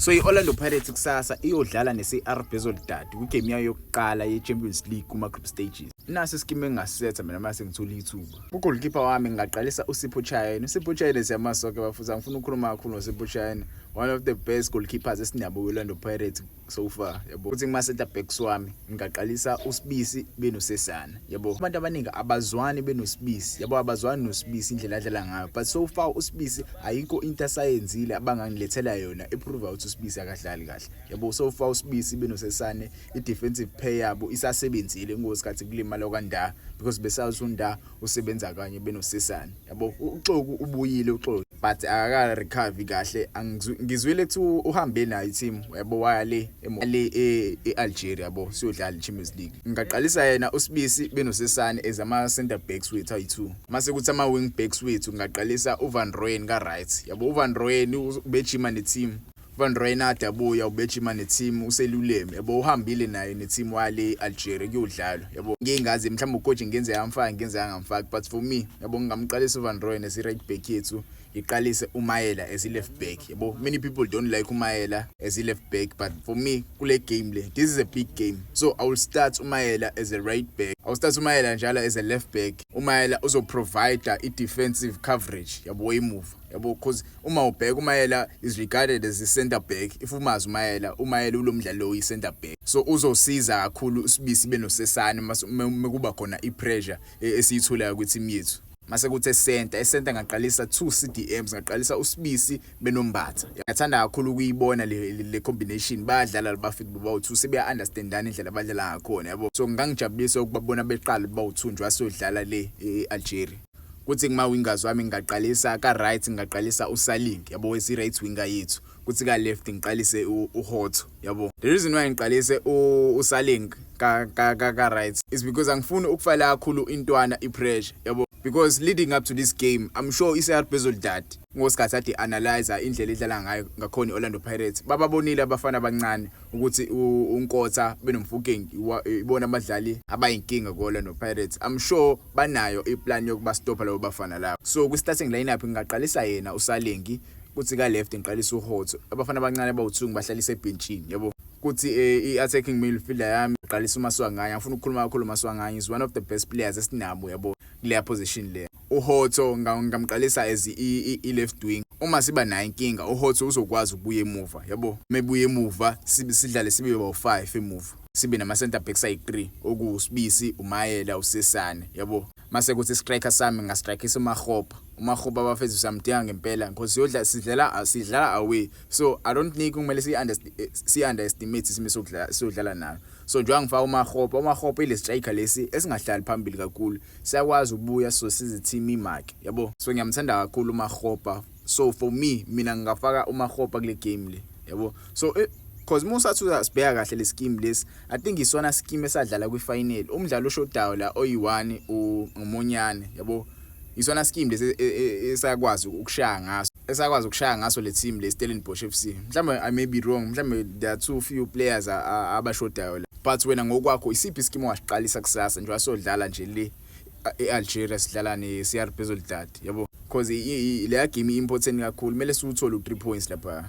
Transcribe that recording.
So i-Orlando Pirates kusasa iyodlala ne-CR Belouizdad kwigame yayo yokuqala ye-Champions League kuma-group stages. Nasi iskimu engingasetha mina mase ngithola ithuba. Ugolikipa wami ngingaqalisa uSipho Chaine. USipho Chaine siyamazi sonke bafuthu, angifuni ukukhuluma kakhulu ngoSipho Chaine. One of the best goalkeepers esinabo kwi-Orlando Pirates so far, yabo. Kuthi kuma center backs wami ngingaqalisa uSibisi benoSesana, yabo. Abantu abaningi abazwani benoSibisi, yabo, abazwani noSibisi indlela adlala ngayo, but so far uSibisi ayikho into asayenzile abangangilethela yona eprove ukuthi uSibisi akadlali kahle, yabo. So far uSibisi benoSesane, i-defensive pair yabo isasebenzile ngosikhathi kulimala kwaNda, because besazi uNda usebenza kanye benoSesane, yabo. UXoku ubuyile uXoku, but akaka recover kahle. Ngizwile kuthiwa uhambe nayo i-team, yabo, waya le e-Algeria, yabo, siyodlala i-Champions League. Ngingaqalisa yena uSibisi benoSesane as ama center backs wethu ayi2. Mase kuthi ama wing backs wethu ngingaqalisa uVan Rooyen ka right, yabo. UVan Rooyen ubejima ne-team. Van Rooyen ade abuya, ubejima ne-team, useluleme, yabo, uhambile naye ne-team wale Algeria kuyodlalwa, yabo. Ngingazi mhlawumbe ucoach ngenzeka amfake, ngenzeka angamfaki, but for me, yabo, ngingamqalisa uVan Rooyen as i-right back yethu, ngiqalise uMayela as i-left back, yabo. Many people don't like uMayela as i-left back, but for me kule game le, this is a big game, so I will start uMayela as a right back, I will start uMayela njalo as a left back. UMayela uzoprovide i-defensive coverage, yabo, emuva, yabo, because uma ubheka uMayela is regarded as a center back. If umazi uMayela, uMayela ulo mdlalo oyi center back, so uzosiza kakhulu uSibisi benoSesane mekuba khona i-pressure esiyitholayo kwi-team yethu. Mase kuthi esenta, esenta ngaqalisa two CDMs, ngaqalisa uSibisi benoMbatha. Ngiyathanda kakhulu ukuyibona le combination bayadlala labafiki bawu2, sebeya understandana indlela abadlala ngakhona, yabo. So ngangijabulisa ukubabona beqala bawu2 nje wasodlala le eAlgeria. Kuthi kuma wingers wami ngingaqalisa ka right, ngingaqalisa uSaling, yabo, wesi right winger yethu. Kuthi ka left ngiqalise uHotto, yabo. The reason why ngiqalise uSaling ka right is because angifuni ukufala kakhulu intwana ipressure, yabo, because leading up to this game I'm sure iCR Belouizdad ngosikhathi ade analyze indlela edlala ngayo ngakhona iOrlando Pirates, bababonile abafana abancane ukuthi uNkotha benoMofokeng ibona abadlali abayinkinga kuOrlando Pirates. I'm sure banayo iplan yokuba stopha labo bafana labo. So ku starting lineup ngingaqalisa yena uSalengi, kuthi ka left ngiqalisa uHotto, abafana abancane abawu2 ngibahlalisa ebenchini, yabo. Kuthi i-attacking midfielder yami ngiqalisa uMaswanganyi. Angifuna ukukhuluma kakhulu, uMaswanganyi is one of the best players esinabo, yabo, kuleya position le. UHotto ngamqalisa as i-left wing. Uma siba nayo inkinga, uHotto uzokwazi ukubuya emuva, yabo. Mebuya emuva sidlale sibe bawu5 emuva, sibe nama center backs ayi3 okuSibisi, uMayela, uSesane, yabo. Mase kuthi striker sami ngastrikisa uMakgopa. UMakgopa abafethu samdinga ngempela because siyodla sidlala away, so I don't think kumele si underestimate isimo sokudlala siyodlala nayo. So njengoba ngifaka uMakgopa, uMakgopa ile striker lesi esingahlali phambili kakhulu, siyakwazi ukubuya so size team imark, yabo. So ngiyamthanda kakhulu uMakgopa, so for me mina ngingafaka uMakgopa kule game le, yabo. So cause musathi sibheka kahle le scheme lesi, I think isona scheme esadlala kwi-final, umdlalo oshodayo la oyi1 uMonyane, yabo. Isona scheme lesi esakwazi ukushaya ngaso le team le Stellenbosch FC. Mhlawumbe I may be wrong, mhlawumbe there are too few players abashodayo la, but wena ngokwakho isiphi ischeme ongasiqalisa kusasa nje wasodlala nje le eAlgeria, sidlala ne-CR Belouizdad, yabo? Because leya game important kakhulu, kumele siwuthole u3 points lapha.